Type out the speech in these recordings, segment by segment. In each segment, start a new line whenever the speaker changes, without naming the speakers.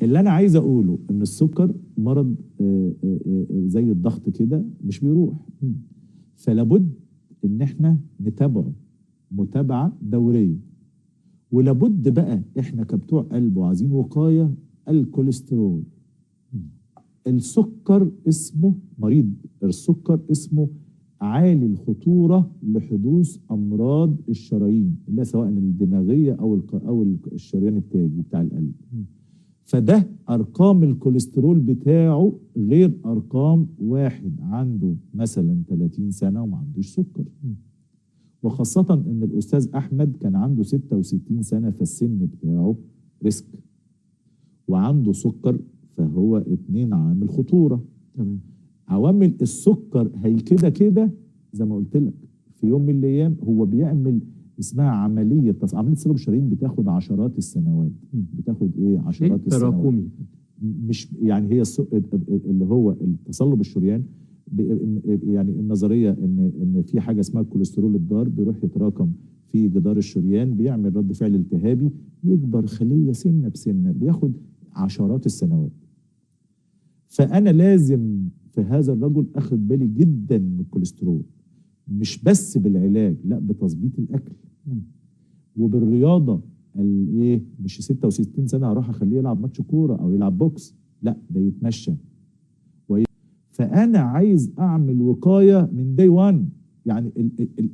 اللي انا عايز اقوله ان السكر مرض زي الضغط كده مش بيروح، فلابد ان احنا نتابعه متابعه دورية، ولابد بقى احنا كبتوع قلب وعايزين وقاية الكوليسترول. السكر اسمه مريض السكر اسمه عالي الخطورة لحدوث امراض الشرايين، اللي سواء الدماغية او الشريان التاجي بتاع القلب. فده ارقام الكوليسترول بتاعه غير ارقام واحد عنده مثلا 30 سنة وما عندوش سكر. وخاصة ان الاستاذ احمد كان عنده 66 سنة، فالسن بتاعه risk، وعنده سكر، فهو 2 عامل خطورة. تمام. عوامل السكر هي كده كده زي ما قلت لك في يوم من الايام هو بيعمل اسمها عملية تصلب الشرايين، بتاخد عشرات السنوات. بتاخد ايه؟ عشرات السنوات.
تراكمي،
مش يعني هي اللي هو التصلب الشريان، يعني النظرية ان في حاجة اسمها الكوليسترول الضار بيروح يتراكم في جدار الشريان، بيعمل رد فعل التهابي، يكبر خليه سنة بسنة، بياخد عشرات السنوات. فانا لازم في هذا الرجل اخد بالي جدا من الكوليسترول، مش بس بالعلاج، لا بتظبيط الاكل وبالرياضه. الايه، مش 66 سنة هروح اخليه يلعب ماتش كورة او يلعب بوكس، لا ده يتمشى. فانا عايز اعمل وقاية من day 1. يعني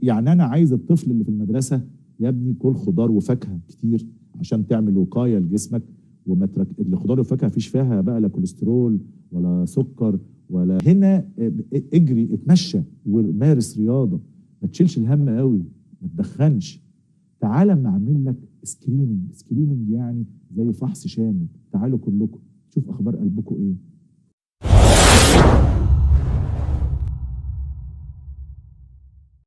يعني انا عايز الطفل اللي في المدرسة يا ابني كل خضار وفاكهة كتير عشان تعمل وقاية لجسمك، وما ترك الخضار والفاكهه مفيش فيها بقى لا كوليسترول ولا سكر ولا. هنا اجري، اتمشى، ومارس رياضة، ما تشيلش الهم قوي، ما تدخنش. تعالى اما اعمل لك screening. screening يعني زي فحص شامل، تعالوا كلكم شوف اخبار قلبكم ايه.